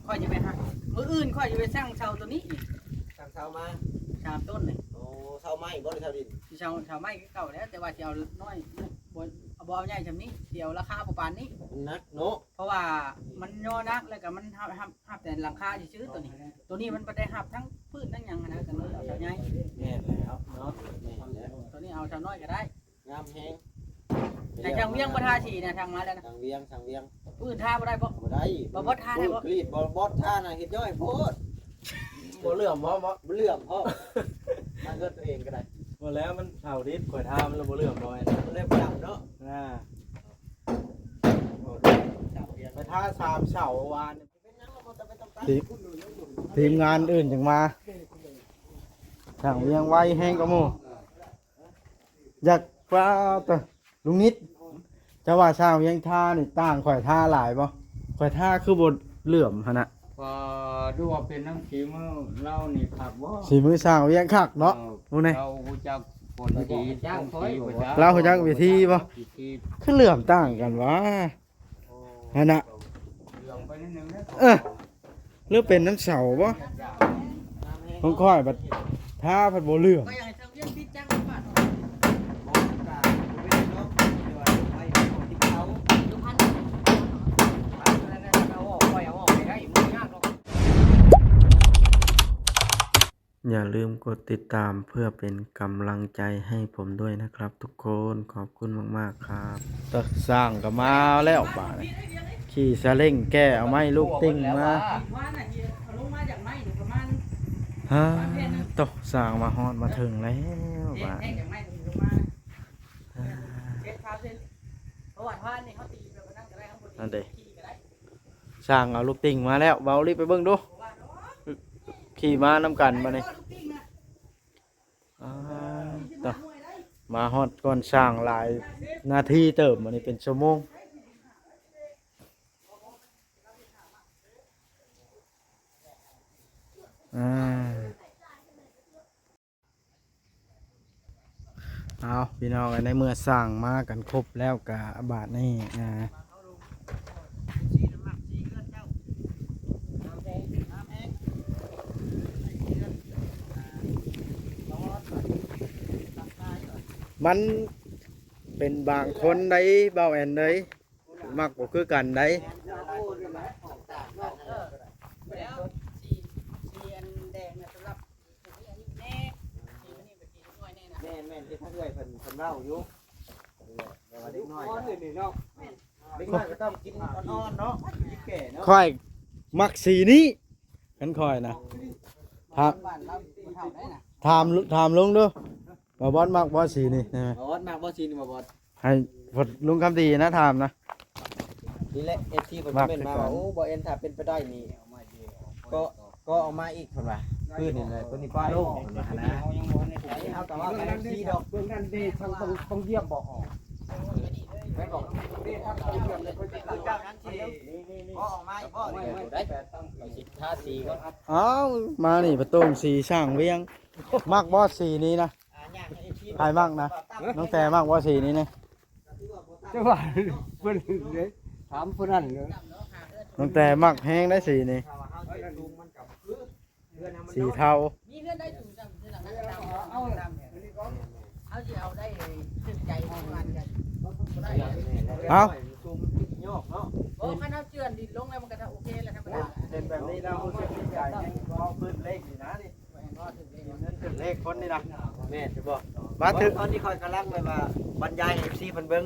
ຂ້ອຍຈະໄປຫາ ມື້ອື່ນຂ້ອຍຈະໄປສັ່ງເຊົ່າໂຕນີ້ ສັ່ງເຊົ່າມາ ສາມຕົ້ນນີ້. ໂອ້ ເຊົ່າໄມ້ບໍ່ ຫຼືເຊົ່າດິນ? ຊິເຊົ່າ ເຊົ່າໄມ້ຄືເກົ່າແຫຼະ ແຕ່ວ່າຊິເອົານ້ອຍ ບໍ່ ບໍ່ເອົາໃຫຍ່ຊ່ຳນີ້ ຊິເອົາລາຄາປະມານນີ້ ມັນໜັກເນາະ. ເພາະວ່າມັນຍໍໜັກ ແລ້ວກໍມັນຮັບ ຮັບ ຮັບແຕ່ຫຼັງຄາຊື່ໆ ໂຕນີ້. ໂຕນີ້ມັນບໍ່ໄດ້ຮັບທັງພື້ນທັງຫຍັງຫັ້ນນະ ກໍເລີຍເອົາເຈົ້າໃຫຍ່. ແມ່ນແລ້ວເນາະ ແມ່ນແລ້ວ ໂຕນີ້ເອົາເຈົ້ານ້ອຍກໍໄດ້ ງາມແຮງ. ແຕ່ຊ່າງວຽງບໍ່ທາສີນະ ຊ່າງມາແລ້ວນະ ຊ່າງວຽງ ຊ່າງວຽງ. ຜູ້ອື່ນທາບໍ່ໄດ້ບໍ່? ບໍ່ໄດ້ ບໍ່ ບໍ່ທາໄດ້ບໍ່? ກຣີດບໍ່ ບໍ່ທານະ ເຮັດຍ້ອຍໂພດ. ບໍ່ເຫຼື້ອມບໍ່? ບໍ່ ບໍ່ເຫຼື້ອມພໍ ທາເຮືອນຕົວເອງກໍໄດ້. ບໍ່ແລ້ວ ມັນເຖົ້າດິບ ຂ້ອຍທາມັນລະບໍ່ເຫຼື້ອມບໍ່? ມັນເລີຍບໍ່ດຳເນາະ. ອ່າ ໄປທາສາມເສົາວານ. ທີມ ທີມງານອື່ນຈັ່ງມາ ຊ່າງວຽງໄວແຮງກວ່າໝູ່. ຢາກວ່າ ຕະ ລຸງນິດ ເຈົ້າວ່າຊ່າງວຽງທານີ້ຕ່າງຂ້ອຍທາຫຼາຍບໍ່? ຂ້ອຍທາຄືບໍ່ເຫຼື້ອມຫັ້ນນະ. ວ່າ ຫຼືວ່າເປັນນຳຝີມືລາວນີ້ຄັກບໍ່? ຝີມືຊ່າງວຽງຄັກເນາະ. ເອີ ມື້ນີ້ ລາວຮູ້ຈັກຜົນດີ ລາວຮູ້ຈັກວິທີບໍ່? ວິທີ ຄືເຫຼື້ອມຕ່າງກັນຫວາ? ຫັ້ນນະ ເອີ ຫຼືເປັນນຳເສົາບໍ່? ຂອງຂ້ອຍບັດທາພັດບໍ່ເຫຼື້ອມ. ຢ່າລືມກົດຕິດຕາມເພື່ອເປັນກຳລັງໃຈໃຫ້ຜົມດ້ວຍນະຄັບທຸກຄົນ. ຂອບຄຸນມາກໆຄັບ. ຕະ ຊ່າງກໍມາແລ້ວບາດນີ້ ຂີ່ສາເລັງແກ່ເອົາໄມ້ລູກຕິ່ງມາ. ຮາ ໂຕ ຊ່າງມາຮອດມາເຖິງແລ້ວບາດນີ້. ອັນເດ ຊ່າງເອົາລູກຕິ່ງມາແລ້ວ. ເບົາລິໄປເບິ່ງດູ ຂີ່ມານຳກັນບາດນີ້. ອ່າ ຕະ ມາຮອດກ່ອນຊ່າງຫຼາຍນາທີເຕີບ ບາດນີ້ເປັນຊົ່ວໂມງ. ອ່າ ເອົາ ພີ່ນ້ອງເອີຍ ໃນເມື່ອຊ່າງມາກັນຄົບແລ້ວກະບາດນີ້ ອ່າ ມັນເປັນບາງຄົນໃດ ເບົາແອນເອີຍ ມັກບໍ່ຄືກັນໃດ. ແລ້ວສີ ສີອັນແດງນະ ສຳລັບຜູ້ມີອາຍຸແດ່ ສີນີ້ກໍສີເດັກນ້ອຍແດ່ນະ. ແມ່ນໆ ທີ່ທາງເອື້ອຍເພິ່ນ ເພິ່ນເວົ້າຢູ່ ແຕ່ວ່າເດັກນ້ອຍ ອ່ອນນີ້ເນາະ ເດັກນ້ອຍກໍຕ້ອງກິນອ່ອນໆເນາະ ກິນແກ່ເນາະ. ຂ້ອຍມັກສີນີ້ ຄັນຂ້ອຍນະ ຖາມ ຖາມ ຖາມລຸງດູ. ບ່າວບອດມັກບໍ່ສີນີ້? ບ່າວບອດມັກບໍ່ສີນີ້? ບ່າວບອດ ໃຫ້ລຸງຄຳດີນະຖາມນະ. ນີ້ແຫຼະ ເອັຟຊີ ເພິ່ນຄອມເມັນມາວ່າ ໂອ້ ບ່າວແອນ ຖ້າເປັນໄປໄດ້ນີ້ ກໍ ກໍເອົາມາອີກ ເພິ່ນວ່າ ຄືນນີ້ນະ ຕົວນີ້ປ້າໂລງ ເພິ່ນວ່ານະ. ເຮົາກໍວ່າກັນ ເອັຟຊີ ດອກ ເບື້ອງນັ້ນເດ ທາງ ທາງ ທາງຢ້ຽມບໍ່ອອກ ແມ່ນບໍ່? ເດ ທາງ ທາງຢ້ຽມເພິ່ນຈະ ເຈົ້ານັ້ນຊິ ກໍເອົາມາອີກບໍ່? ໄດ້ ຊິທາສີກ່ອນ. ອ້າວ ມານີ້ປະໂຕ່ງສີຊ່າງວຽງ ມັກບໍ່ສີນີ້ນະ? ໃຜມັກນະ? ນ້ອງແຕມັກບໍ່ສີນີ້ນະ? ຈັກວ່າເພິ່ນເດ້ ຖາມຜູ້ນັ້ນເດີ. ນ້ອງແຕມັກແຮງໄດ໋ສີນີ້ ສີເທົາ. ມີເຮືອນໃດສູງສ່ຳຄືຫຼັງນັ້ນກໍຕາມ ເຮົາຊິເອົາໄດ້ຖືກໃຈປະມານກັນ. ເອົາ ບໍ່ ຄັນເຮົາເຈື່ອນດິນລົງແລ້ວມັນກໍໂອເຄແລ້ວ ທຳມະດາ. ເຫັນແບບນີ້ແລ້ວຮູ້ສຶກດີໃຈແຮງ ເພາະພື້ນເລກນີ້ນະນີ້. ເງິນຖືກເລກຄົນນີ້ນະ ແມ່ນຢູ່ບໍ່? ມາຖືກ ຕອນນີ້ຂ້ອຍກຳລັງແບບວ່າບັນຍາຍໃຫ້ເອັຟຊີເພິ່ນເບິ່ງ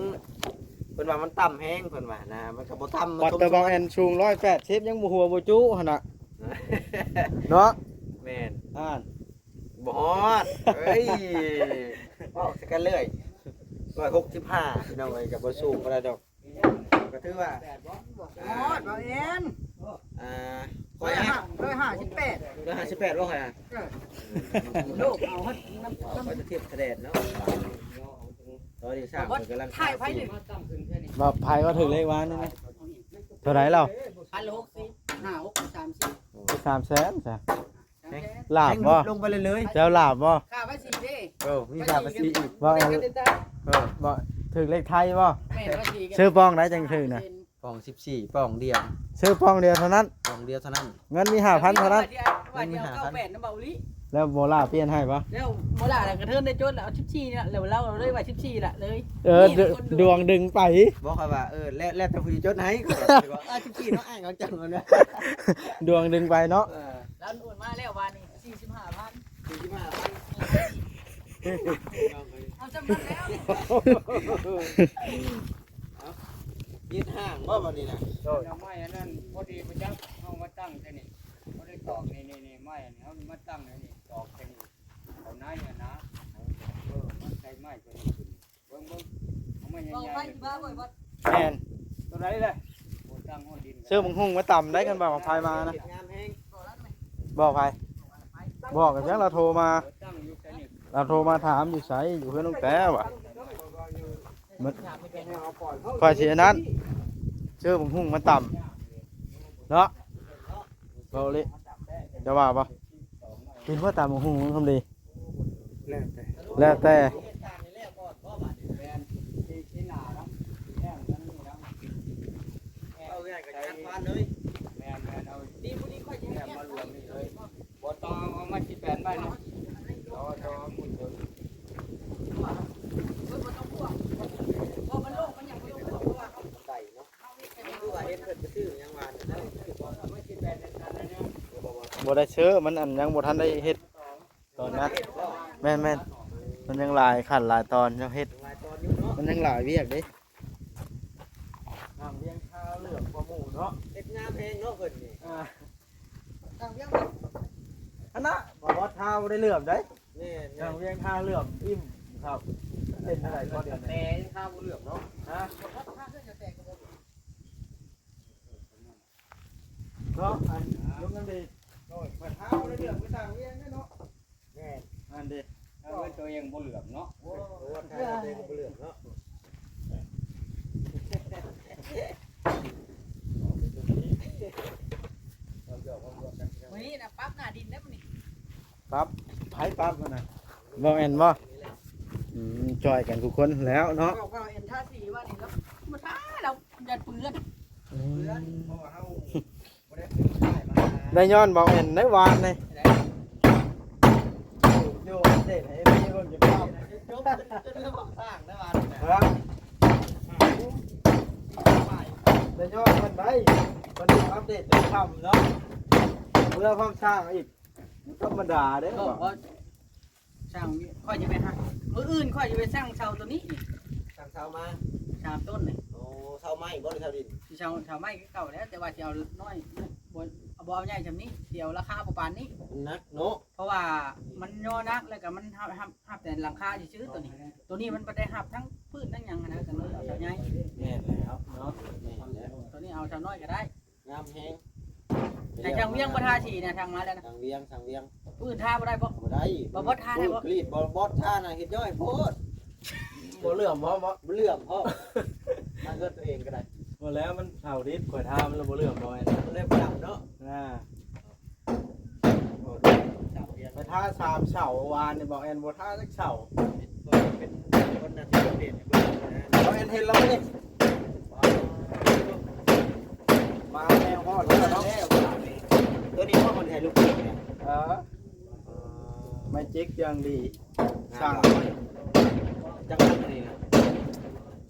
ເພິ່ນວ່າມັນຕ່ຳແຮງ ເພິ່ນວ່ານະ ມັນກໍບໍ່ຕ່ຳ. ບັດແຕ່ບ່າວແອນສູງຮ້ອຍແປດສິບ ຍັງບໍ່ຫົວບໍ່ຈຸຫັ້ນນະ ເນາະ. ແມ່ນ ອ່ານ ບໍ່ຮອດ ເອີຍ ເວົ້າໃສ່ກັນເລື້ອຍ. ຮ້ອຍຫົກສິບຫ້າ ພີ່ນ້ອງເອີຍ ກໍບໍ່ສູງປານໃດດອກ. ກໍຖືວ່າ ຮອດ ບ່າວແອນ ອ່າ ຂ້ອຍ ຮ້ອຍຫ້າ ຮ້ອຍຫ້າສິບແປດ ຮ້ອຍຫ້າສິບແປດບໍ່? ຂ້ອຍ ເອີ ລູກເອົາຮອດນຳ ຂ້ອຍຈະທຽບຄະແນນເນາະ. ຕອນນີ້ຊ່າງເພິ່ນກຳລັງ ຖ່າຍໄປນີ້ ວ່າໃຜວ່າຖືກເລກວານນີ້ນະ ເທົ່າໃດລາວ? ພັນຫົກສິບ ຫ້າຫົກສາມສິບ ສາມແສນຊະ. ຫຼາບບໍ່? ລົງໄປເລີຍໆ ເຈົ້າຫຼາບບໍ່? ຄ່າພາສີເດ້. ເອີ ມີຄ່າພາສີອີກ ວ່າ ເອີ ບໍ່ ຖືກເລກໄທບໍ່? ແມ່ນ ພາສີ ຊື້ປ່ອງໃດຈັ່ງຖືກນະ? ປ່ອງສິບສີ່ ປ່ອງດຽວ ຊື້ປ່ອງດຽວເທົ່ານັ້ນ ປ່ອງດຽວເທົ່ານັ້ນ ເງິນມີຫ້າພັນເທົ່ານັ້ນ ວ່າຊິເອົາ ວ່າຊິເອົາ ເກົ້າແປດນຳເບົາອີ່ຫຼີ ແລ້ວບໍ່ຫຼ້າປ່ຽນໃຫ້ບໍ່? ແລ້ວບໍ່ຫຼ້າແລ້ວກະເທີນໄດ້ຈົດແລ້ວ ເອົາສິບສີ່ນີ້ລະ ແລ້ວລາວເລີຍວ່າສິບສີ່ລະເລີຍ ເອີ ດ- ດວງດຶງໄປ ບໍ່ ຂ້ອຍວ່າ ເອີ ແລ້ວ ແລ້ວແຕ່ຜູ້ຊິຈົດໃຫ້ ຂ້ອຍວ່າ ເອີ ສິບສີ່ເນາະ ອ້າຍຂອງເຈົ້າ ດວງດຶງໄປເນາະ ເອີ ລາວໂອນມາແລ້ວວານນີ້ ສີ່ສິບຫ້າພັນ ສີ່ສິບຫ້າພັນ ເອົາຈຳນວນແລ້ວ ເຮັດຫ້າງບໍ່ບັດນີ້ນະ ເອົາໄມ້ອັນນັ້ນ ພໍດີໄປຈັບ ເຮົາມາຕັ້ງໃສ່ນີ້ ບໍ່ໄດ້ຕອກ ນີ້ໆໆ ໄມ້ອັນນີ້ ເຮົາມາຕັ້ງໃສ່ນີ້ ຕອກໃສ່ນີ້ ເອົາໄມ້ອັນນະ ເອີ ມາໃສ່ໄມ້ຕົວນີ້ຂຶ້ນ ເບິ່ງໆ ເອົາໄມ້ໃຫຍ່ໆ ແມ່ນ ຕົວໃດລະ ໂອ້ ຕັ້ງຮອດດິນ ຊື້ບັກຫຸ່ງມາຕຳໄດ້ ຄັນວ່າຂອງໃຜມານະ ງາມແຮງ ບອກໃຜ ບອກກັນຈັ່ງ ລາວໂທມາ ເອີ ຕັ້ງຢູ່ໃສນີ້ ລາວໂທມາຖາມຢູ່ໃສ ຢູ່ເຮືອນນ້ອງແຕ້ວະ ມັນ ຂ້ອຍຊິອັນນັ້ນ ຊື້ບັກຫຸ່ງມາຕຳເນາະ ເບົາອີ່ຫຼີ ຈະວ່າບໍ່ ກິນບໍ່ຕຳບັກຫຸ່ງຄຳດີ ແລ້ວແຕ່ ແລ້ວແຕ່ ເອົາງ່າຍກໍຈັດວາງເລີຍ ແມ່ນໆ ເອົາ ດີບໍ່ດີຂ້ອຍຊິແຖມມາລວມນີ້ເລີຍ ບໍ່ຕ້ອງເອົາມາຊິແປນໄວ້ເນາະ ເອົາ ເອົາໝູນເດີ ເອີ ບໍ່ຕ້ອງຫ່ວງ ເພາະມັນໂລກມັນຫຍັງບໍ່ຕ້ອງຫ່ວງ ເພາະວ່າເຮົາໄດ້ເນາະ ຄືວ່າເຫັນເພິ່ນໄປຊື້ຫຍັງວ່າ ບໍ່ໄດ້ຊື້ ມັນອັນຍັງບໍ່ທັນໄດ້ເຮັດຕອນນັ້ນ ແມ່ນໆ ມັນຍັງຫຼາຍຂັ້ນຫຼາຍຕອນ ຍັງເຮັດ ມັນຍັງຫຼາຍວຽກເດ້ ທາງວຽງທາເຫຼືອງກວ່າໝູ່ເນາະ ເຮັດງາມແຮງເນາະເພິ່ນນີ້ ອ່າ ທາງວຽງ ອັນນະ ບໍ່ວ່າທາບໍ່ໄດ້ເຫຼືອມໃດ ແມ່ນໆ ທາງວຽງທາເຫຼືອມອີ່ມຄັບ ເປັນຈັ່ງໃດກໍດຽວນີ້ ແຕ່ທາບໍ່ເຫຼືອມເນາະ ຮະ ເນາະ ອັນ ລຸງນຳດີ ໂດຍ ເພິ່ນທາບໍ່ໄດ້ເຫຼືອມຄືທາງວຽງເດ້ເນາະ ແມ່ນ ອັນເດ້ ເອີ ຕົວເອງບໍ່ເຫຼືອມເນາະ ໂອ້ ໂອ້ ທາຕົວເອງບໍ່ເຫຼືອມເນາະ ມື້ນີ້ນະ ປັບໜ້າດິນເດ້ມື້ນີ້ ປັບ ໃຜປັບຫັ້ນນະ ເວົ້າແອນບໍ່ ອືມ ຊ່ອຍກັນທຸກຄົນແລ້ວເນາະ ເວົ້າແອນທາສີວ່ານີ້ ລາວບໍ່ທາ ລາວຢ້ານເປື້ອນ ອືມ ເປື້ອນ ເພາະວ່າເຮົາ ໄດ້ຍ້ອນເບົາແອນໃນວານນີ້ ໂອ້ ໂຍ ອັບເດດໃຫ້ເອັຟຊີເບິ່ງຢູ່ ຈົບຈົນເລື່ອງຂອງສ້າງໃນວານນີ້ນະ ຮະ ໄດ້ຍ້ອນເພິ່ນໄດ້ ເພິ່ນອັບເດດຈົນຄ່ຳເນາະ ເມື່ອພ້ອມສ້າງອີກ ບໍ່ທຳມະດາເດ້ ບອກວ່າ ຊ່າງ ຂ້ອຍຈະໄປຫາ ມື້ອື່ນຂ້ອຍຈະໄປຊ່າງເສົາຕົວນີ້ ຊ່າງເສົາມາ ສາມຕົ້ນນີ້ ໂອ້ ເສົາໄມ້ບໍ່ ຫຼືເສົາດິນ ຊິເສົາ ເສົາໄມ້ຄືເກົ່າແຫຼະ ແຕ່ວ່າຊິເອົານ້ອຍ ບໍ່ ບໍ່ເອົາໃຫຍ່ຊ່ຳນີ້ ຊິເອົາລາຄາປະມານນີ້ ມັນໜັກເນາະ ເພາະວ່າມັນຍໍໜັກ ແລ້ວກໍມັນຮັບ ຮັບ ຮັບແຕ່ຫຼັງຄາຊື່ໆ ຕົວນີ້ ຕົວນີ້ມັນບໍ່ໄດ້ຮັບທັງພື້ນທັງຫຍັງຫັ້ນນະ ກໍເລີຍເອົາເສົາໃຫຍ່ ແມ່ນແລ້ວເນາະ ແມ່ນແລ້ວ ຕົວນີ້ເອົາເສົານ້ອຍກໍໄດ້ ງາມແຮງ ໃຫ້ທາງວຽງບໍ່ທາສີນະ ທາງມາແລ້ວນະ ທາງວຽງ ທາງວຽງ ຜູ້ອື່ນທາບໍ່ໄດ້ບໍ່? ບໍ່ໄດ້ ບໍ່ ບໍ່ທາໄດ້ບໍ່? ກຣີດ ບໍ່ ບໍ່ທານະ ເຮັດຍ້ອຍໂພດ ບໍ່ເຫຼື້ອມພ້ອມບໍ່? ບໍ່ເຫຼື້ອມພ້ອມ ທາເຮືອນຕົວເອງກໍໄດ້ ບໍ່ແລ້ວມັນເຖົ້າດິບ ຂ້ອຍທາມັນລະບໍ່ເຫຼື້ອມ ບໍ່ແມ່ນ ມັນເລີຍບໍ່ດຳເນາະ ອ່າ ໄປທາສາມເສົາ ວານນີ້ບໍ່ແມ່ນບໍ່ທາຈັກເສົາ ເປັນຄົນໜ້າທີ່ເປັນ ບໍ່ແມ່ນເຫັນແລ້ວນີ້ ມາແນວຮອດແລ້ວເນາະ ຕົວນີ້ບໍ່ມັນໃຫ້ລູກເປັນເນຍ ເອີ ແມຈິກຢ່າງດີ ສ້າງ ຈັກອັນອັນນີ້ນະ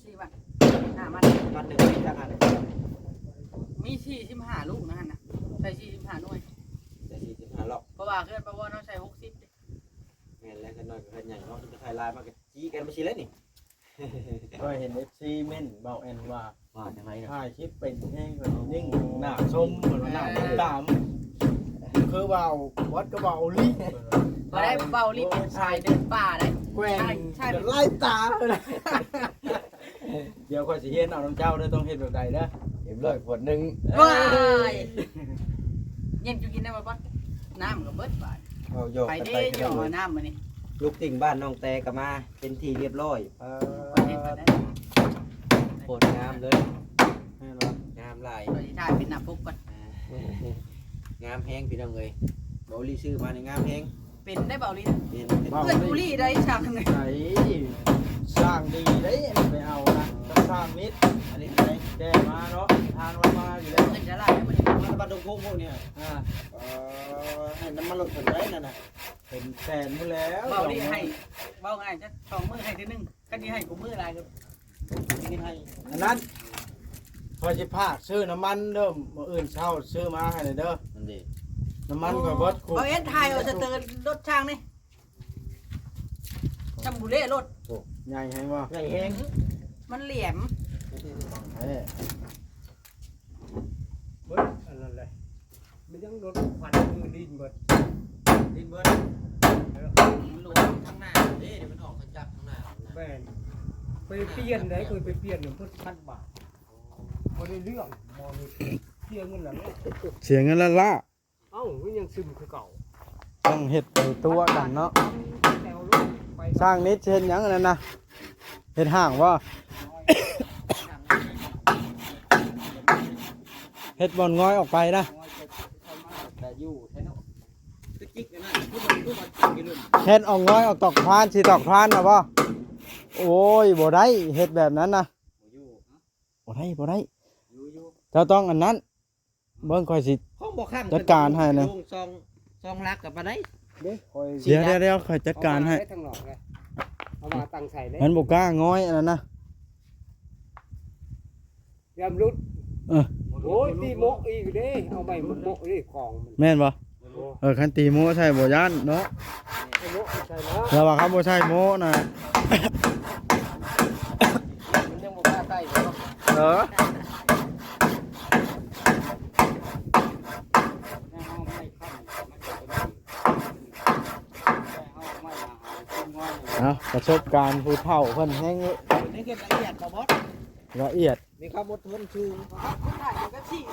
ສີ່ມັດ ຫ້າມັດ ມັດໜຶ່ງມີຈັກອັນ ມີສີ່ສິບຫ້າລູກນະຫັ້ນນະ ໃສ່ສີ່ສິບຫ້າໜ່ວຍ ໃສ່ສີ່ສິບຫ້າລັອກ ເພາະວ່າເຮືອນປາວອນເຮົາໃສ່ຫົກສິບເດ້ ແມ່ນແລ້ວ ເຮືອນນ້ອຍກັບເຮືອນໃຫຍ່ເນາະ ຈະໄດ້ຫຼາຍມັນກໍຈີກັນໄປຊີ້ແລ້ວນີ້ ຂ້ອຍເຫັນເອັຟຊີເມັ້ນເວົ້າແອນວ່າ ວ່າຈັ່ງໃດນະ ຖ່າຍຄລິບເປັນແຮງ ເພິ່ນຍິ່ງໜ້າຊົມ ເພິ່ນວ່າໜ້າຕິດຕາມ ຄືວ່າວັດກໍເວົ້າລີ້ ບໍ່ໄດ້ເວົ້າລີ້ ເປັນຊາຍເດີນປ່າໄດ໋ ແກວ່ງ ໃຊ່ ໃຊ່ ຫຼາຍຕາ ດຽວຂ້ອຍຊິຮຽນເອົານຳເຈົ້າເດີ ຕ້ອງເຮັດແບບໃດເດີ ເອັມຮ້ອຍຂວດໜຶ່ງ ວ້າຍ ເຢັນຢູ່ກິນໄດ້ບໍ່ປະ ນ້ຳກໍເບິດບາດ ເວົ້າຫຍອກກັນໄປ ໄປເດ້ ຫຍອກນ້ຳມື້ນີ້ ລູກຕິ່ງບ້ານນ້ອງແຕກໍມາ ເປັນທີ່ຮຽບຮ້ອຍ ເອີ ໂຄດງາມເລີຍ ແມ່ນບໍ່? ງາມຫຼາຍ ຂ້ອຍຊິຖ່າຍເປັນໜ້າປົກກ່ອນ ອ່າ ງາມແຮງພີ່ນ້ອງເອີຍ ເບົາລີຊື້ມານີ້ງາມແຮງ ເປັນໄດ້ເບົາລີ ເປັນ ເປັນ ເພິ່ນບູລີໄດ້ຊ່າງ ໃສ ຊ່າງດີເດ້ ອັນນີ້ໄປເອົານະ ກັບຊ່າງມິດ ອັນນີ້ໄປແກ້ມາເນາະ ທາງລາວມາຢູ່ແລ້ວ ເງິນຈະຫຼາຍ ມັນມາແຕ່ບ້ານດົງໂພງພວກນີ້ ອ່າ ເອີ ໃຫ້ນ້ຳມັນລົດເພິ່ນໄດ້ນັ້ນນະ ເປັນແສນພຸ້ນແລ້ວ ເວົ້ານີ້ໃຫ້ ເວົ້າງ່າຍ ຈັກສອງມື້ໃຫ້ເທື່ອໜຶ່ງ ຄັນຊິໃຫ້ກູມື້ຫຼາຍກໍຊິໃຫ້ ອັນນັ້ນ ຂ້ອຍຊິພາກຊື້ນ້ຳມັນເດີ ມື້ອື່ນເຊົ້າຊື້ມາໃຫ້ແດ່ເດີ ນັ້ນເດ ນ້ຳມັນຂ້ອຍເບິດ ເອົາເອັນຖ່າຍເອົາສະເຕີລົດຊ່າງນີ້ ຊຳບູເລ່ໂລດ ໂອ້ ໃຫຍ່ແຮງບໍ່? ໃຫຍ່ແຮງ ມັນຫຼຽມ ເອີ ເບິດອັນນັ້ນແຫຼະ ມັນຍັງລົດຄວັນຄືດິນເບິດ ດິນເບິດ ເອີ ມັນລົງທາງໜ້າເດ້ ດຽວມັນອອກເຄື່ອງຈັກທາງໜ້າ ແມ່ນ ໄປປ່ຽນໄດ້ ຂ້ອຍໄປປ່ຽນເພິ່ນພັນບາດ ບໍ່ໄດ້ເລື່ອງ ໝໍນີ້ເສຍເງິນແລ້ວເນາະ ເສຍເງິນລ້ານລ້າ ເອົ້າ ມັນຍັງຊຶມຄືເກົ່າ ຕ້ອງເຮັດໃຫ້ຕົວະກັນເນາະ ແຕ່ເອົາລົງໄປ ຊ່າງນິດຊິເຮັດຫຍັງອັນນັ້ນນະ ເຮັດຫ້າງບໍ່? ເຮັດບ່ອນງອຍອອກໄປນະ ແຕ່ຢູ່ແທ້ເນາະ ຕະກິກອັນນັ້ນ ຄືວ່າ ຄືວ່າກິນຢູ່ ແຮດອອກງອຍອອກຕອກພານ ຊິຕອກພານນະບໍ່? ໂອ້ຍ ບໍ່ໄດ້ ເຮັດແບບນັ້ນນະ ບໍ່ຢູ່ ບໍ່ໄດ້ ບໍ່ໄດ້ ຢູ່ ຢູ່ ເຈົ້າຕ້ອງອັນນັ້ນ ເບິ່ງຂ້ອຍຊິ ຂອງບໍ່ຄ້ຳ ຈັດການໃຫ້ນະ ລົງສອງ ສອງຫຼັກກໍບໍ່ໄດ້ ເດ້ ຂ້ອຍ ດຽວ ດຽວ ດຽວ ຂ້ອຍຈັດການໃຫ້ ເອົາມາໄວ້ທາງນອກເລີຍ ເອົາມາຕັ້ງໃສ່ເດ້ ມັນບໍ່ກ້າງອຍອັນນັ້ນນະ ຍາມຫຼຸດ ເອີ ໂອ້ຍ ຕີໂມະອີກເດ້ ເອົາໄມ້ໂມະເດ້ ຂອງມັນ ແມ່ນບໍ່? ໂອ້ ເອີ ຄັນຕີໂມະໃສ່ບໍ່ຢ້ານເນາະ ຕີໂມະໃສ່ແລ້ວ ລະວ່າຄັນບໍ່ໃສ່ໂມະນະ ມັນຍັງບໍ່ກ້າໃສ່ເນາະ ເອີ ເອົາ ປະສົບການຜູ້ເຖົ້າເພິ່ນແຮງ ນີ້ເກັບລະອຽດບໍ່ບອດ? ລະອຽດ ມີຄວາມອົດທົນສູງ ຄົນໄທເປັບຊີເ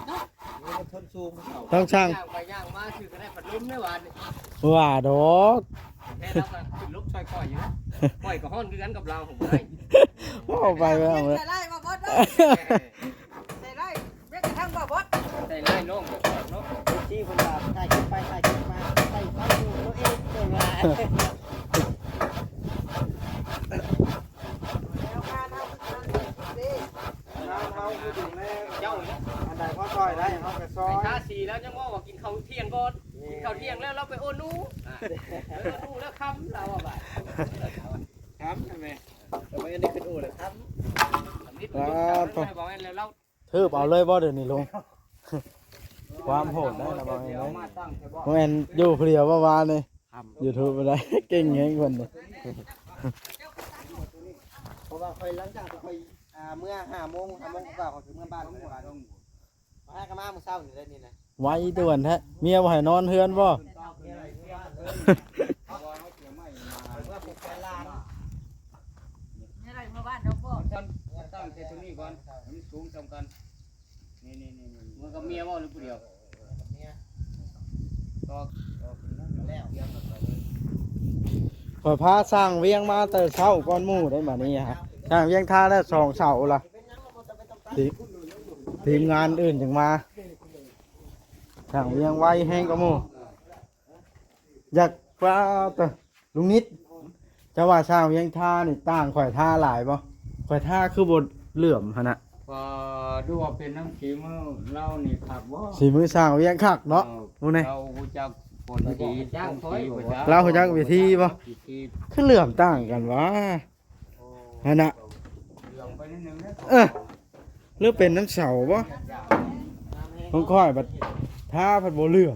ນາະ ມີຄວາມອົດທົນສູງ ຕ້ອງຊ່າງ ຍ່າງໄປຍ່າງມາ ຊື່ກໍໄດ້ພັດລົມໃນວານນີ້ ວ່າດອກ ແທ້ລາວກໍຂຶ້ນລົງຊ່ອຍຂ້ອຍຢູ່ ຂ້ອຍກໍຮ້ອນຄືກັນກັບລາວ ຜົມບໍ່ໄດ້ ເວົ້າໄປເວົ້າມາ ໃສ່ໄລ່ມາເບິດເດີ ໃສ່ໄລ່ ແມ່ນກະທັ່ງວ່າບອດ ໃສ່ໄລ່ນ້ອງເນາະ ເອັຟຊີເພິ່ນວ່າຖ່າຍຄລິບໄປຖ່າຍຄລິບມາ ໃສ່ໄຟຢູ່ຕົວເອງເພິ່ນວ່າ ແລ້ວງານເຮົາຄືງານເຮັດເດ້ ງານເຮົາຄືດູແລ ເຈົ້າ ອັນໃດພໍຊ່ອຍໄດ້ເຮົາກໍຊ່ອຍ ໄປທາສີແລ້ວຍັງເວົ້າວ່າກິນເຂົ້າທ່ຽງກ່ອນ ກິນເຂົ້າທ່ຽງແລ້ວລາວໄປໂອ້ໜູ ອ່າ ເອີ ໂອ້ໜູແລ້ວຄ່ຳ ລາວວ່າບາດ ຄ່ຳແມ່ນ ແຕ່ວ່າຍັງໄດ້ຂຶ້ນໂອ້ແລ້ວຄ່ຳ ອ່າ ຄືບເອົາເລີຍບໍ່ດຽວນີ້ລຸງ ຄວາມໂຫດໄດ້ລະບໍ່ແມ່ນ ບໍ່ແມ່ນຢູ່ຜູ້ດຽວບໍ່ວານີ້ ຢູທູບບໍ່ໄດ້ ເກັ່ງແຮງເພິ່ນນີ້ ເພາະວ່າຂ້ອຍຫຼັງຈາກທີ່ຂ້ອຍ ອ່າ ເມື່ອຫ້າໂມງ ຫ້າໂມງກວ່າຂ້ອຍຊິເມືອບ້ານ ພາກັນມາມື້ເຊົ້ານີ້ແຫຼະນີ້ນະ ໄວດ່ວນແທ້ ເມຍບໍ່ໃຫ້ນອນເຮືອນບໍ່? ເມື່ອຜູກແຂນຫຼານ ໃຫ້ໄດ້ເມືອບ້ານເນາະພໍ່ ຕັ້ງ ຕັ້ງແຕ່ຕົວນີ້ກ່ອນ ໃຫ້ມັນສູງສ່ຳກັນ ນີ້ໆໆ ເມືອກັບເມຍບໍ່ ຫຼືຜູ້ດຽວ? ຕໍ່ ຕໍ່ຂຶ້ນແລ້ວ ຂ້ອຍພາຊ່າງວຽງມາແຕ່ເຊົ້າກ່ອນໝູ່ໄດ໋ ບາດນີ້ຮະ ຊ່າງວຽງທາແລ້ວສອງເສົາລະ ທີມ ທີມງານອື່ນຈຶ່ງມາ ຊ່າງວຽງໄວແຮງກວ່າໝູ່ ຢາກວ່າ ແຕ່ລຸງນິດ ເຈົ້າວ່າຊ່າງວຽງທານີ້ຕ່າງຂ້ອຍທາຫຼາຍບໍ່? ຂ້ອຍທາຄືບໍ່ເຫຼື້ອມຫັ້ນນະ ວ່າດູວ່າເປັນນຳຝີມືລາວນີ້ຄັກບໍ່? ຝີມືຊ່າງວຽງຄັກເນາະ ເອີ ມື້ນີ້ ລາວຮູ້ຈັກຜົນດີ ລາວຮູ້ຈັກວິທີບໍ່? ວິທີ ຄືເຫຼື້ອມຕ່າງກັນຫວາ? ຫັ້ນນະ ເອີ ຫຼືເປັນນຳເສົາບໍ່? ຂອງຂ້ອຍບັດທາພັດບໍ່ເຫຼື້ອມ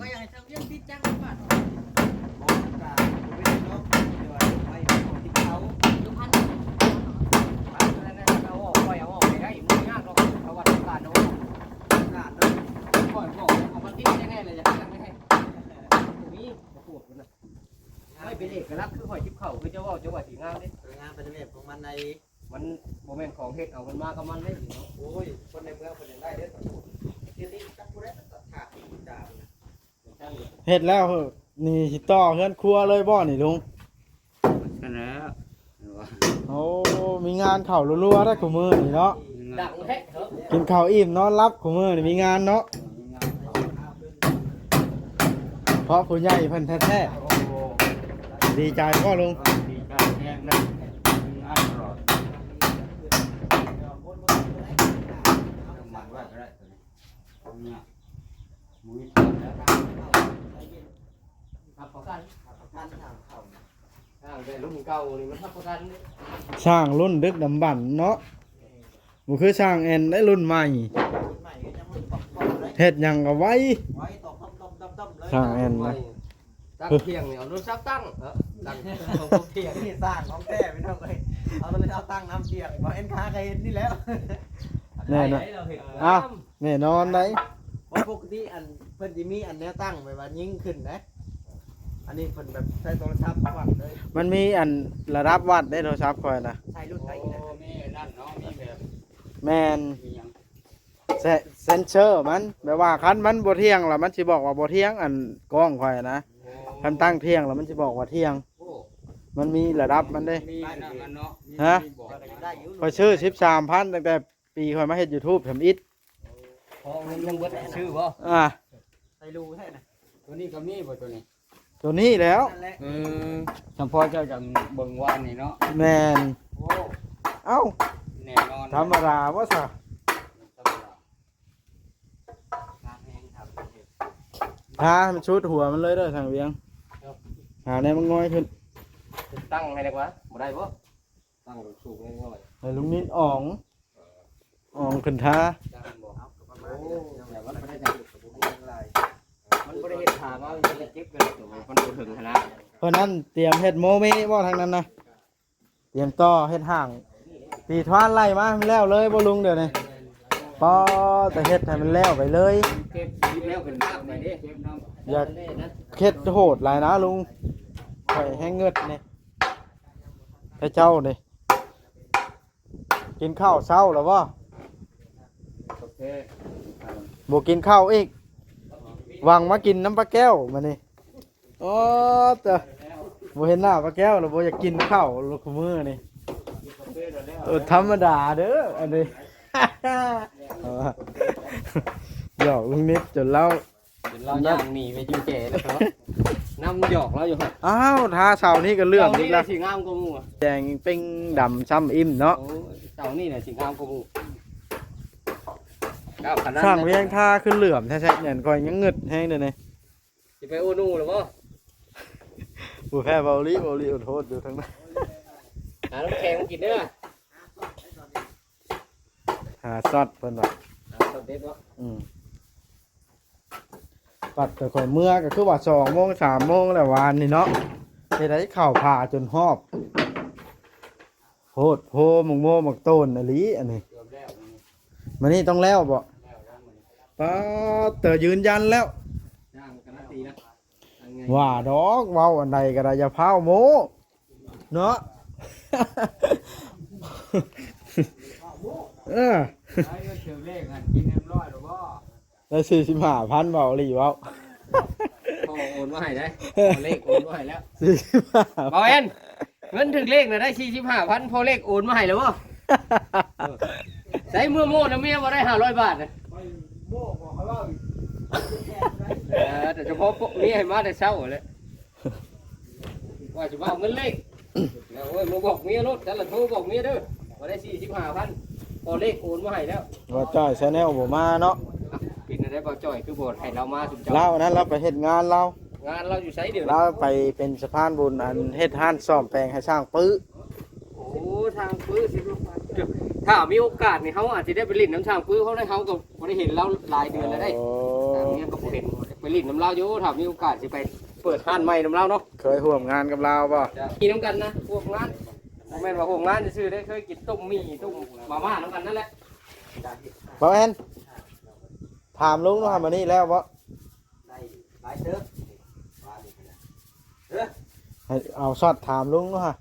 ຂ້ອຍເປັນເອກະລັກຄືຂ້ອຍຈິບເຂົ້າ ຄືເຈົ້າເວົ້າ ເຈົ້າວ່າຊິງາມເດ້ ງາມໄປໃນແບບຂອງມັນໃດ໋ ມັນບໍ່ແມ່ນຂອງເຮັດເອົາ ມັນມາກັບມັນເດ້ເນາະ ໂອ້ຍ ຄົນໃນເມືອງເພິ່ນຍັງໄດ້ເດ້ ທີ່ນີ້ຈັກຜູ້ໃດມັນກໍຖາກອີກດາວນະ ເຮັດແລ້ວນີ້ຊິຕໍ່ເຮືອນຄົວເລີຍບໍ່ນີ້ລຸງ? ຊັ້ນແຫຼະ ໂອ້ ມີງານເຂົ້າລັວໆໄດ໋ຄູ່ມື້ນີ້ເນາະ ດັງແທ້ເນາະ ກິນເຂົ້າອີ່ມນອນຫຼັບຄູ່ມື້ນີ້ມີງານເນາະ ເພາະຜູ້ໃຫຍ່ເພິ່ນແທ້ໆ ດີໃຈບໍ່ລຸງ? ດີໃຈແຮງນະ ນີ້ ບໍ່ມີທາງແລ້ວ ຮັບປະກັນ ຮັບປະກັນທາງເຂົ້າ ທາງແຕ່ລຸ້ນເກົ່ານີ້ມັນຮັບປະກັນເດ້ ສ້າງລຸ້ນດຶກດຳບັນເນາະ ບໍ່ຄືຊ່າງແອນໄດ້ລຸ້ນໃໝ່ ລຸ້ນໃໝ່ກໍຍັງລຸ້ນປອບໆເລີຍ ເຮັດຫຍັງກໍໄວ ໄວ ຕອບໆໆໆເລີຍ ຊ່າງແອນນະ ໃໝ່ ຕັ້ງຖຽງນີ້ເອົາໂທລະສັບຕັ້ງ ເອີ ຕັ້ງຂອງຖຽງ ນີ້ສ້າງຂອງແທ້ພີ່ນ້ອງເອີຍ ເອົາໂທລະສັບຕັ້ງນຳຖຽງ ບໍ່ເຫັນຄາກໍເຫັນນີ້ແຫຼ້ວ ແນ່ນອນ ໄດ້ ເຮົາເຮັດ ອ່ະ ງາມ ແນ່ນອນໄດ໋ ເພາະປົກກະຕິອັນເພິ່ນຊິມີອັນແນວຕັ້ງໄວ້ວ່າຍິງຂຶ້ນເດ້ ອັນນີ້ເພິ່ນແບບໃຊ້ໂທລະສັບວັດເລີຍ ມັນມີອັນລະດັບວັດເດ້ໂທລະສັບຂ້ອຍນະ ໃຊ້ລຸ້ນໃດອີກນະ ໂອ້ ມີອັນນັ້ນເນາະ ມີແບບ ແມ່ນ ມີຫຍັງ ເຊັນ ເຊັນເຊີມັນ ແບບວ່າຄັນມັນບໍ່ທ່ຽງລະມັນຊິບອກວ່າບໍ່ທ່ຽງ ອັນກ້ອງຂ້ອຍນະ ໂອ້ ຄັນຕັ້ງທ່ຽງລະມັນຊິບອກວ່າທ່ຽງ ໂອ້ ມັນມີລະດັບມັນເດ້ ມີອັນນັ້ນເນາະ ຮະ ມີບອກ ຂ້ອຍຊື້ສິບສາມພັນ ຕັ້ງແຕ່ປີຂ້ອຍມາເຮັດຢູທູບທຳອິດ ຂອງມັນຍັງເບິດຊື່ບໍ່ ອ່າ ໃສ່ຮູໃສ່ນະ ໂຕນີ້ກໍມີບໍ່ໂຕນີ້ ໂຕນີ້ແຫຼ້ວ ນັ້ນແຫຼະ ເອີ ສຳພໍເຈົ້າຈະເບິ່ງວານນີ້ເນາະ ແມ່ນ ໂອ້ ເອົ້າ ແນ່ນອນ ທຳມະດາບໍ່ຊະ ທາໃຫ້ມັນສຸດຫົວມັນເລີຍເດີທາງວຽງ ຫາແນວມັນງອຍຂຶ້ນ ຕັ້ງໃຫ້ໄດ້ກວ່າ ບໍ່ໄດ້ບໍ່ ຕັ້ງສູງໆໜ້ອຍ ໃຫ້ລຸງນິດອອງ ອອງຂຶ້ນທາ ໂອ້ ແຕ່ມັນບໍ່ໄດ້ ມັນບໍ່ໄດ້ເຮັດທາງ ມັນຈະເຈັບເວລາໂຕ ມັນບໍ່ເຖິງຫັ້ນນະ ເພາະນັ້ນຕຽມເຮັດໂມເມບໍ່ທາງນັ້ນນະ ຕຽມຕໍ່ເຮັດຫ້າງ ຕີທວານໄລ່ມາໃຫ້ມັນແລ້ວເລີຍບໍ່ລຸງ ດຽວນີ້ ປໍ ແຕ່ເຮັດໃຫ້ມັນແລ້ວໄປເລີຍ ເກັບ ເກັບແລ້ວຂຶ້ນມາໄປເດ້ ຢາກເຮັດໂຫດຫຼາຍນະລຸງ ຂ້ອຍແຮງເງິດນີ້ ແຕ່ເຈົ້ານີ້ ກິນເຂົ້າເຊົ້າແລ້ວບໍ່? ໂອເຄ ບໍ່ກິນເຂົ້າອີກ ຫວັງມາກິນນຳປ້າແກ້ວມື້ນີ້. ໂອ້ ເຕີ ບໍ່ເຫັນໜ້າປ້າແກ້ວແລ້ວບໍ່ຢາກກິນເຂົ້າແລ້ວ ຄູ່ມື້ນີ້. ເອີ ທຳມະດາເດີອັນນີ້. ຫຍອກລຸງນິດຈົນລາວ ເປັນລາວຍ່າງໜີໄປຢູ່ແຈແລ້ວເນາະ ນຳຫຍອກລາວຢູ່ຫັ້ນ. ອ້າວ ທາເສົານີ້ກໍເຫຼື້ອມອີກລະ ເສົານີ້ແຫຼະຊິງາມກວ່າໝູ່ ແດງເປັງດຳຊ້ຳອີ່ມເນາະ. ໂອ້ຍ ເສົານີ້ແຫຼະຊິງາມກວ່າໝູ່. ກ້າວຂະໜາດ ຊ່າງວຽງທາຄືເຫຼື້ອມແທ້ໆ ແມ່ນຂ້ອຍຍັງງຶດແຮງເດ້ນີ້. ຊິໄປໂອນູແລ້ວບໍ່? ບໍ່ແພ້ເບົາລີ ເບົາລີໂອໂທດຢູ່ທາງນັ້ນ. ຫານ້ຳແຂງມາກິນເດີ ຫາຊັອດເພິ່ນວ່າ ຫາຊັອດເດັດບໍ່? ອືມ ປັດແຕ່ຂ້ອຍເມືອກໍຄືວ່າສອງໂມງ ສາມໂມງແລ້ວວານນີ້ເນາະ. ເຮັດໃຫ້ເຂົ້າຜ່າຈົນຮອບ ໂພດໂພ ໝາກໂມໝາກໂຕນອີ່ຫຼີອັນນີ້. ມື້ນີ້ຕ້ອງແລ້ວບໍ່? ປາດເຕີ ຢືນຢັນແລ້ວ ວ່າດອກ ເວົ້າອັນໃດກໍໄດ້ ຢ່າຟ້າວໂມ້ເນາະ. ເອີ ໄດ້ເງິນຖືກເລກຫັ້ນ ກິນເອັມຮ້ອຍແລ້ວບໍ່? ໄດ້ສີ່ສິບຫ້າພັນ ເວົ້າອີ່ຫຼີເວົ້າ ພໍ່ໂອນມາໃຫ້ເດ້ ພໍ່ເລກໂອນມາໃຫ້ແລ້ວ ສີ່ສິບຫ້າ ເບົາແອນ ເງິນຖືກເລກນະໄດ້ສີ່ສິບຫ້າພັນ ພໍ່ເລກໂອນມາໃຫ້ແລ້ວບໍ່? ໃສເມືອໂມ້ນຳເມຍບໍ່ໄດ້ຫ້າຮ້ອຍບາດນະ? ເອີ ແຕ່ສະເພາະພວກເມຍໃຫ້ມາແຕ່ເຊົ້າແຫຼະ ວ່າຊິມາເອົາເງິນເລກ ແລ້ວໂອ້ຍ ມາບອກເມຍໂລດ ແຕ່ລະໂທບອກເມຍເດີ ວ່າໄດ້ສີ່ສິບຫ້າພັນ ພໍເລກໂອນມາໃຫ້ແລ້ວ. ບ່າວຈ້ອຍແຊນແນວບໍ່ມາເນາະ. ເປັນແນວໃດບ່າວຈ້ອຍຄືບໍ່ໃຫ້ລາວມາຊຸມເຈົ້າ? ລາວອັນນັ້ນລາວໄປເຮັດງານລາວ. ງານລາວຢູ່ໃສດຽວນີ້? ລາວໄປເປັນສະພານບຸນ ອັນເຮັດຮ້ານສ້ອມແປງໃຫ້ຊ່າງປຶ້. ໂອ້ ຊ່າງປຶ້ ສິບ ຖ້າມີໂອກາດນີ້ ເຮົາອາດຊິໄດ້ໄປຫຼິ້ນນຳຊ່າງປຶ້ເຮົາໄດ້ ເຮົາກໍບໍ່ໄດ້ເຫັນລາວຫຼາຍເດືອນແລ້ວເດ້. ໂອ້ ຕ່າງເມືອງກໍບໍ່ເຫັນ ໄປຫຼິ້ນນຳລາວຢູ່ ຖ້າມີໂອກາດຊິໄປເປີດຮ້ານໃໝ່ນຳລາວເນາະ. ເຄີຍຮ່ວມງານກັບລາວບໍ່? ກິນນຳກັນນະ ຮ່ວມງານ ບໍ່ແມ່ນວ່າຮ່ວມງານຊື່ໆເດ້ ເຄີຍກິນຕົ້ມໝີ່ຕົ້ມມາມ່ານຳກັນນັ້ນແຫຼະ. ບໍ່ແມ່ນ ຖາມລຸງເນາະ ມື້ນີ້ແລ້ວບໍ່? ໄດ້ຫຼາຍເຕີບ ເອີ ໃຫ້ເອົາຊັອດຖາມລຸງເນາະ.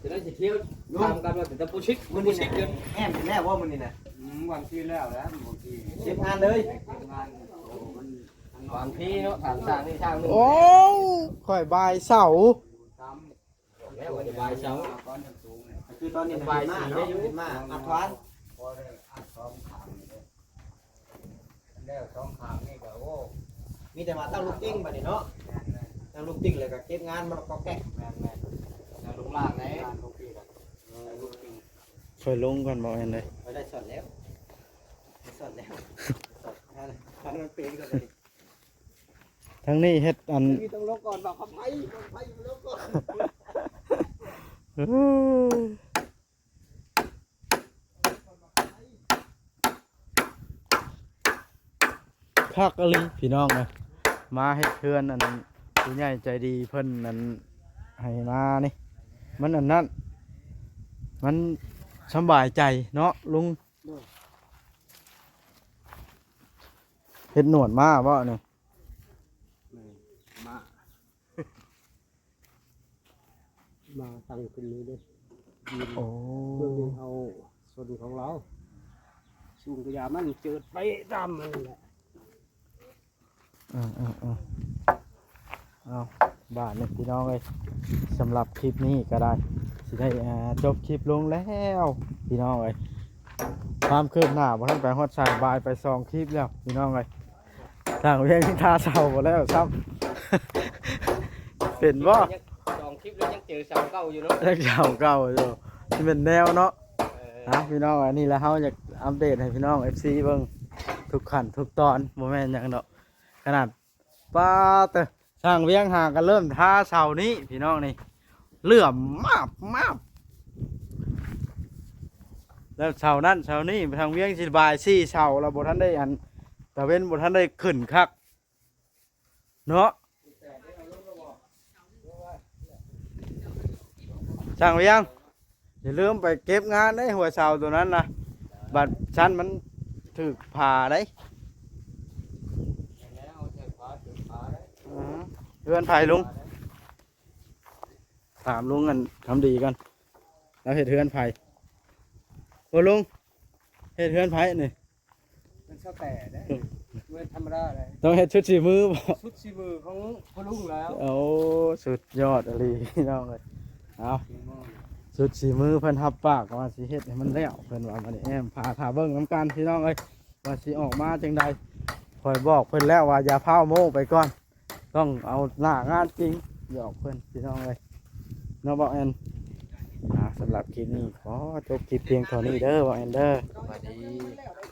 ຈະໄດ້ຊິທ່ຽວ ລຸງ ຖາມກັນວ່າເປັນຕາປູຊິກ ປູຊິກເດີ ແອມແລ້ວບໍ່ມື້ນີ້ນະ? ອືມ ວັນທີ່ແລ້ວແຫຼະ ວັນທີ່ ເກັບງານເລີຍ ເກັບງານ ໂອ້ ມັນ ວັນທີ່ເນາະ ຖາມຊ່າງນີ້ຊ່າງໜຶ່ງ. ໂອ້ ຂ້ອຍບາຍເສົາ ແລ້ວວັນນີ້ບາຍເສົາ ຄືຕອນນີ້ ມັນບາຍສີ່ ມາເນາະ ເນາະ ເປັນມາອັດວານ ພໍໄດ້ອັດສອງຂ້າງນີ້ເດ້. ແລ້ວສອງຂ້າງນີ້ກໍ ໂອ້ ມີແຕ່ວ່າຕັ້ງລູກຕິງບັດນີ້ເນາະ ແມ່ນໆ ຕັ້ງລູກຕິງແລ້ວກໍເກັບງານມັນກໍແກະ ແມ່ນໆ ແລ້ວລົງລ່າງແດ່ ລ່າງລົງປີກ ເອີ ລູກຕິງ ຂ້ອຍລົງກ່ອນບໍ່ແມ່ນເດ້ ຂ້ອຍໄດ້ຊັອດແລ້ວ ສອດແລ້ວ ສອດ ອັນນັ້ນ ອັນນັ້ນເປັນກ່ອນເລີຍ. ທາງນີ້ເຮັດອັນ ນີ້ຕ້ອງລົງກ່ອນ ບອກຂອງໃຜ ຂອງໃຜ ລົງກ່ອນ. ເອີ ຄັກອີ່ຫຼີພີ່ນ້ອງເອີຍ ມາເຮັດເຮືອນອັນ ຜູ້ໃຫຍ່ໃຈດີເພິ່ນອັນ ໃຫ້ມານີ້ ມັນອັນນັ້ນ ມັນສຳບາຍໃຈເນາະລຸງ. ໂດຍ ເຮັດໜວດມ້າບໍ່ນີ້? ແມ່ນ ມ້າ ມ້າຕັ້ງຂຶ້ນນີ້ເດ້. ໂອ້ ເບິ່ງເອົາຊົນຂອງລາວ ສູງກະຢ່າມັນເຈີດໄປຕາມມັນແຫຼະ. ເອີໆໆ ເອົາ ບາດນີ້ພີ່ນ້ອງເອີຍ ສຳລັບຄລິບນີ້ກໍໄດ້ ຊິໄດ້ ອ່າ ຈົບຄລິບລົງແລ້ວພີ່ນ້ອງເອີຍ. ຄວາມຄືບໜ້າບໍ່ທັນໄປຮອດໃສ ບາຍໄປສອງຄລິບແລ້ວພີ່ນ້ອງເອີຍ. ທາງວຽງຍັງທາເສົາບໍ່ແລ້ວຊ້ຳ ເປັນບໍ່? ສອງຄລິບແລ້ວຍັງເຈີເສົາເກົ່າຢູ່ເນາະ ຍັງເສົາເກົ່າຢູ່ ຊິແມ່ນແນວເນາະ. ເອີ ນະພີ່ນ້ອງ ອັນນີ້ລະເຮົາຢາກອັບເດດໃຫ້ພີ່ນ້ອງເອັຟຊີເບິ່ງທຸກຂັ້ນທຸກຕອນ ບໍ່ແມ່ນຫຍັງດອກ. ຂະໜາດ ປາເຕີ ຊ່າງວຽງຫາກໍເລີ່ມທາເສົານີ້ພີ່ນ້ອງນີ້ ເຫຼື້ອມມາບມາບ ແລ້ວເສົານັ້ນເສົານີ້ ທາງວຽງຊິບາຍສີ່ເສົາ ແລ້ວບໍ່ທັນໄດ້ອັນ ຕາເວັນບໍ່ທັນໄດ້ຂຶ້ນຄັກເນາະ. ຊ່າງວຽງ ຢ່າລືມໄປເກັບງານເດ້ ຫົວເສົາຕົວນັ້ນນະ ບາດຊັ້ນມັນຖືກຜາເດ້. ອືມ ເຮືອນໃຜລຸງ? ຖາມລຸງອັນຄຳດີກ່ອນ ລາວເຮັດເຮືອນໃຜ? ໂອ້ ລຸງ ເຮັດເຮືອນໃຜນີ້? ເປັນຊາວແຕ່ເດ້ ບໍ່ແມ່ນທຳມະດາເດ້ ຕ້ອງເຮັດຊຸດສີມືບໍ່? ຊຸດສີມືຂອງພໍ່ລຸງແລ້ວ. ໂອ້ ສຸດຍອດອີ່ຫຼີພີ່ນ້ອງເອີຍ. ເອົາ ສຸດສີມືເພິ່ນຮັບປາກວ່າຊິເຮັດໃຫ້ມັນແລ້ວ ເພິ່ນວ່າ. ບັດນີ້ແອ້ມພາຖ້າເບິ່ງນຳກັນພີ່ນ້ອງເອີຍ ວ່າຊິອອກມາຈັ່ງໃດ. ຂ້ອຍບອກເພິ່ນແລ້ວວ່າຢ່າຟ້າວໂມ້ໄປກ່ອນ ຕ້ອງເອົາໜ້າງານຈິງ ຫຍອກເພິ່ນພີ່ນ້ອງເອີຍ ເນາະ ບ່າວແອນ. ອ່າ ສຳລັບຄລິບນີ້ຂໍຈົບຄລິບພຽງເທົ່ານີ້ເດີ ບ່າວແອນເດີ. ສະບາຍດີ.